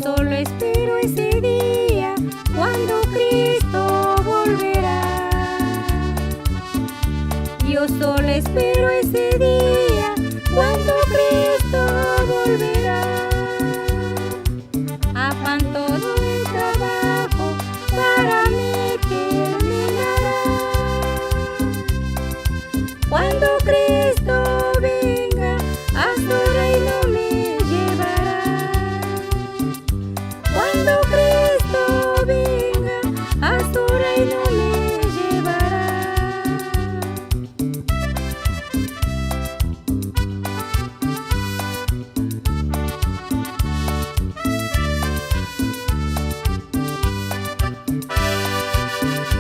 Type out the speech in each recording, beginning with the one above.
solo espero ese día cuando Cristo volverá. Yo solo espero ese día cuando Cristo volverá. Afán todo el trabajo para mí terminará. Cuando Cristo venga, a su reino me llevará. Cuando Cristo venga, a su reino me llevará.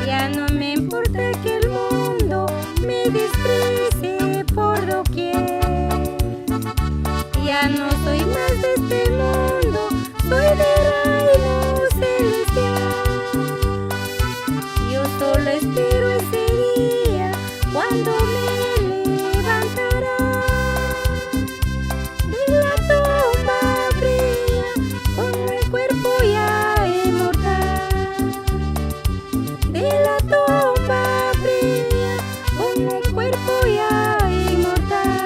Ya no me importa que el mundo me desprecie por doquier. Ya no soy más de este mundo, soy del reino celestial. Yo solo espero ese día cuando me levantará de la tumba fría con el cuerpo ya inmortal. De la tumba fría con un cuerpo ya inmortal.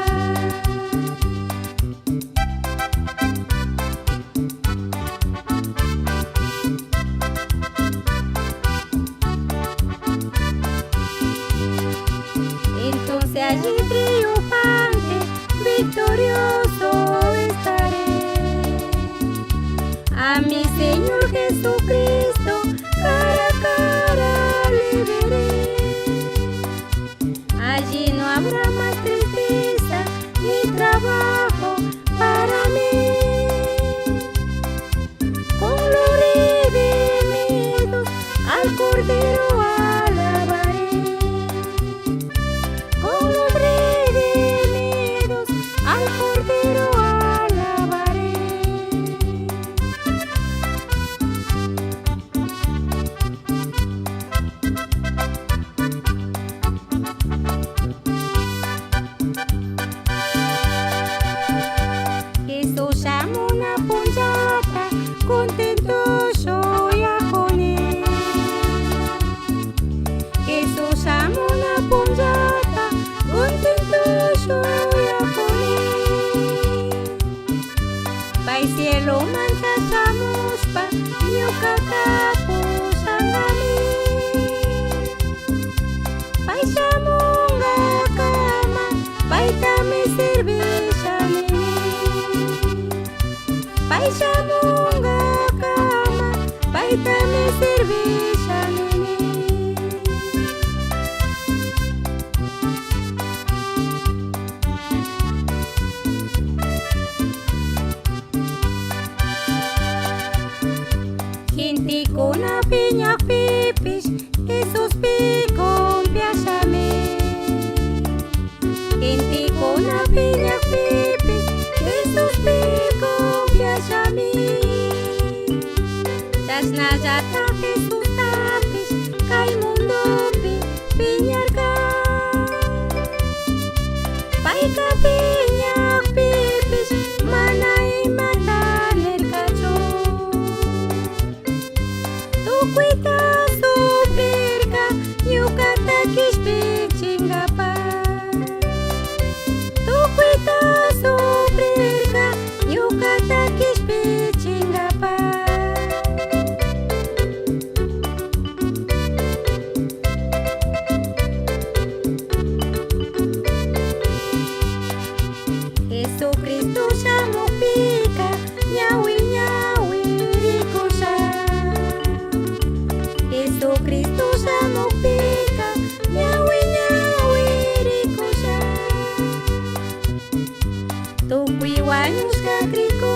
Entonces allí triunfante, victorioso estaré. A mi Señor Jesucristo cara a cara le veré. Allí no habrá más tristeza ni trabajo para mí. Con los redimidos al Cordero alabaré. Con los redimidos al Cordero alabaré. Jesús shamuna punllata contento shuyakuni. Jesús shamuna punllata contento shuyakuni. Pai cielomanta shamushpa ñucata pushangami. Pai shamungakama paitami servisha nini. Pai shamungakama paitami servisha nini. Gentecuna piñajpipish Jesuspi confiashami. Gentecuna piñajpipish Jesuspi confiashami. Chashnallataj Jesustapish kay mundopi piñarka. Payka piñajpipish mana imata nirkachu. Tucuita sufrirka ñukata kishpichingapaj. Tucuita sufrirka ñukata kishpichingapaj. Jesucristo shamukpika ñawi ñawi rikusha. Jesucristo shamukpika ñawi ñawi rikusha. Tukuy wañushka crikushka.